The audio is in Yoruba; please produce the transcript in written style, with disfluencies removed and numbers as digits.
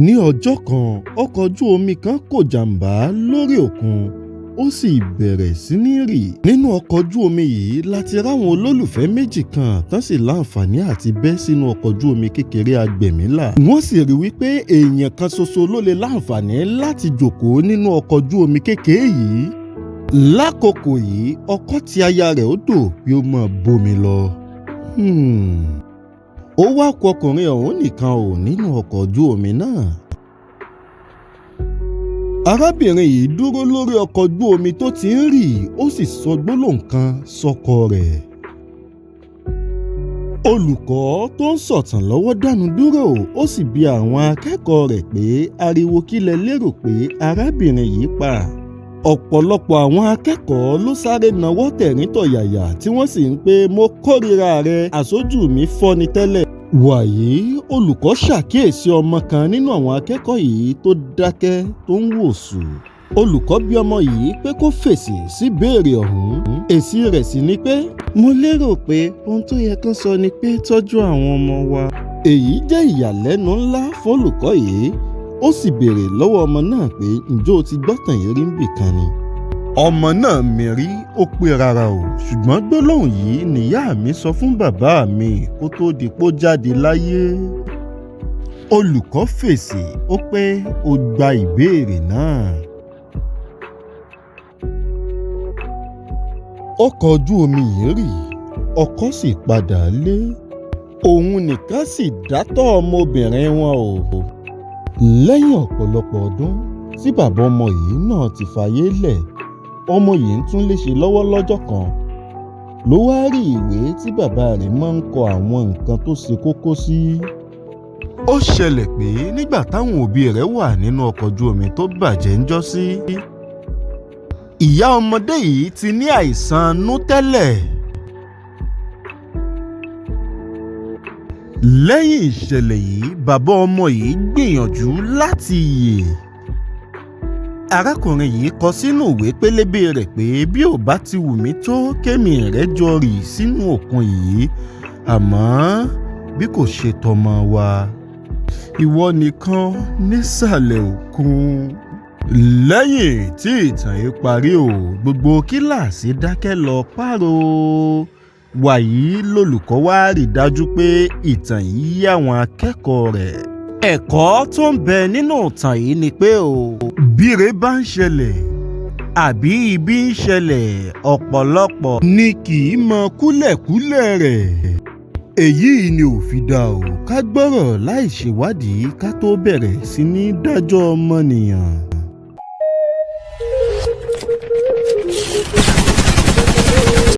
Ní ọjọ́ kan, ọkọ̀ ojú omi kan kó jàǹbá lórí òkun, ó sì bẹ̀rẹ̀ sí ní rì. Nínú ọkọ̀ ojú omi yìí la ti ráwọn olólùfẹ́ méjì kan tán sì láǹfààní àti bẹ́ sínú ọkọ̀ ojú omi kékeré agbẹ̀mílà. Wọ́n sì rí wípé èèyàn kan ṣoṣo ló lè láǹfààní láti jókòó nínú ọkọ̀ ojú omi kékeré yìí. Lákòókò yìí, ọkọ tí aya rẹ̀ ó dò bí ó mọ̀ bómi lọ. Ó wá kù ọkùnrin ọ̀hún nìkan ò nínú ọkọ̀ ojú omi náà. Arábìnrin yìí dúró lórí ọkọ̀ ojú omi tó ti ń rì, ó sì sọ gbólóhùn kan sọ́kọ rẹ̀. Olùkọ́ tó ń sọ̀tàn lọ́wọ́ dánu dúró, ó sì bi àwọn akẹ́kọ̀ọ́ rẹ̀ pé ariwo kí lẹ lérò pé arábìnrin yìí pa. Ọ̀pọ̀lọpọ̀ àwọn akẹ́kọ̀ọ́ ló sáré nawọ́ tẹ̀rín tọ̀yàyà tí wọ́n sì ń pé mo kórìíra rẹ, àsójù mi fọ́ ni tẹ́lẹ̀. Wàyí, olùkọ́ ṣàkíyèsí ọmọ kan nínú àwọn akẹ́kọ̀ọ́ yìí tó dákẹ́ tó ń wòsù. Olùkọ́ bi ọmọ yìí pé kó fèsì sí ìbéèrè ọ̀hún. Èsì rẹ̀ sì ni pé mo lérò pé ohun tó yẹ kán sọ ni pé tọ́jú àwọn ọmọ wa. Èyí jẹ́ ìyàlẹ́nu ńlá fólùkọ́ yìí, ó sì béèrè lọ́wọ́ ọmọ náà pé ǹjẹ́ o ti gbọ́tàn yìí rí níbì kan ni. Ọmọ náà mìírí, ó pé rárá o, ṣùgbọ́n gbólóhùn yìí nìyá mi sọ fún bàbá mi kó tó di pó jáde láyé. Olùkọ́ fèsì, ó pé ó gba ìbéèrè náà. Ọkọ̀ ojú omi yìí rì, ọkọ sì padà lé. Òun nìkan sì dátọ́ ọmọbìnrin wọn o. Lẹ́yìn ọ̀pọ̀lọpọ̀ ọdún tí bàbá ọmọ yìí náà ti fayé lẹ̀, ọmọ yìí ń tún léṣe lọ́wọ́ lọ́jọ́ kan ló wá rí ìwé tí bàbá rẹ̀ máa ń kọ àwọn nǹkan tó ṣe kókó sí. Ó ṣẹlẹ̀ pé nígbà táwọn òbí rẹ̀ wà nínú ọkọ̀ ojú omi tó bàjẹ́ ńjọ́sí, ìyá ọmọdé yìí ti ní àìsàn inú tẹ́lẹ̀. Lẹ́yìn ìṣẹ̀lẹ̀ yìí, bàbá ọmọ yìí gbìyànjú láti yè. Arákùnrin yìí kọ sínú ìwé pélébé rẹ̀ pé bí ò bá ti wù mí tó kémi rẹ̀ jọ rì sínú òkun yìí, àmọ́ bí kò ṣe tọmọ wa, ìwọ nìkan nísàlẹ̀ òkun. Lẹ́yìn tí ìtàn yìí parí o, gbogbo kíláàsì dákẹ́ lọ páro. Wàyí lolùkọ́ wá rí dájú pé ìtàn yìí yé àwọn akẹ́kọ̀ọ́ rẹ̀. Ẹ̀kọ́ tó ń bẹ nínú ìtàn yìí ni pé o, bíre bá ń ṣẹlẹ̀ àbí ibi ń ṣẹlẹ̀, ọ̀pọ̀lọpọ̀ ni kì í mọ kúlẹ̀kúlẹ̀ rẹ̀. Èyí ni ò fi dá o ká gbọ́rọ̀ láì ṣèwádìí ká tó bẹ̀rẹ̀ sí ní dájọ́ ọmọnìyàn.